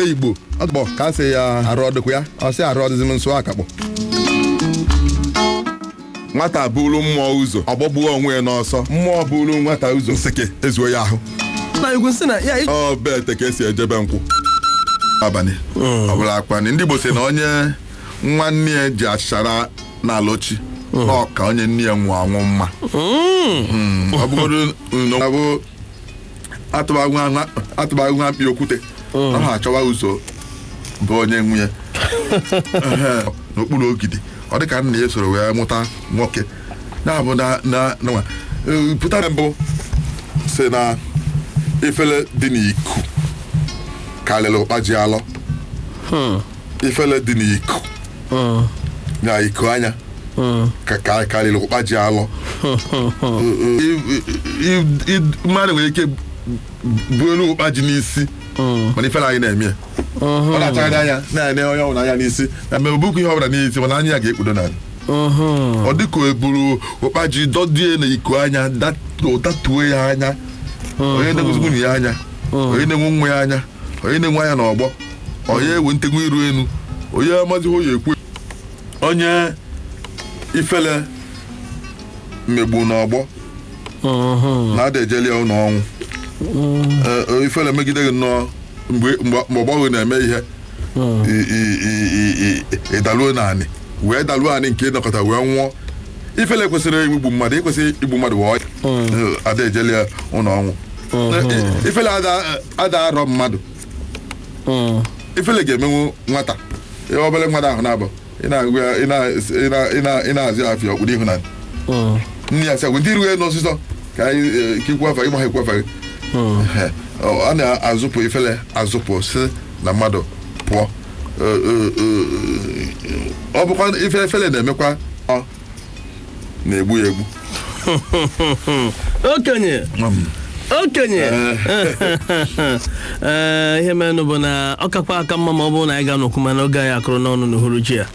Igbo ọgbọ ka sị ya arụ ọdịkwa ya, ọ sị arụ ọdịzi m nsụ akakpọ. Nwata buru mmụọ ụzọ, ọgbọgbuo onwe ya n'ọsọ. Mmụọ buru nwata ụzọ, nseke ezuo ya ahụ. Na igwe sị na ya. Ọ bụ ete ka esi ejebe nkwụ abalị ọbụla akpani. Ndị Igbo sị na onye nwanne ya ji achịchara na-alọchi na ọka onye nne ya nwụ anwụ mma. Ọ bụgodu na ọ bụ atụba nwa mkpi okwute na ha achọwa ụzọ bụ onye nwunye. Ehe, n'okpuru ogidi ọ dịka nna ya soro wee mụta nwoke ya bụ na pụta mbụ si na ifele dị n'iku karịrị ụkpa ji alọ. Ifele dị n'iku na iku anya ka karịrị ụkpa ji alọ. Mmadụ nwere ike buelu ụkpa ji n'isi, mana ifele anyị na-eme ya, ọ na-achagharị anya na-ene onye ọbụla anya n'isi na mgbe obukwu ihe ọbụla n'isi, mana anya ya ga-ekpudo n'ala. Ọ dịka o buru ụkpa ji dọdie na iko anya, datuo ya anya. Onye na-enwezi nwunye ya anya, onye na-enwe nwa ya anya, onye na-enwe anya n'ọgbọ, onye ewe ntenwe iru enu, onye amazighị onye ekwe. Onye ifele mmegbu n'ọgbọ na-ada ejeli ya ụlọ ọnwụ. Ee, ifele megide gị nnọọ mgbe ọgbọ gị na-eme ihe, ị daluo naanị wee daluo anị nke ịnọkọta wee nwụọ. Ifele kwesịrị igbu mmadụ, ịkwesịrị igbu mmadụ wee ada ejeli ya ụlọ ọnwụ. Ifele ada arọ mmadụ. Ifele ga-emenwu nwata ihe obere mmadụ ahụ na-abụ ị na-agụ ya, ị na-azụ ya afịa ọkpụrụ ihu na nne ya sị agwa ndị ruo n'ọsịsọ ka anyị ka ikwu afa ịgba ha ikwu afa gị. Ehe, a na-azụpụ ifele azụpụ si na mmadụ pụọ. Ọ bụkwa ife efele na-emekwa, ọ na-egbu ya egbu. Okenye, okenye, ee, ihe merenụ bụ na ọ kakwa aka mma ma ọ bụrụ na anyị ga n'okwu, mana oge anyị akụrụ n'ọnụ n'uhuruchi a.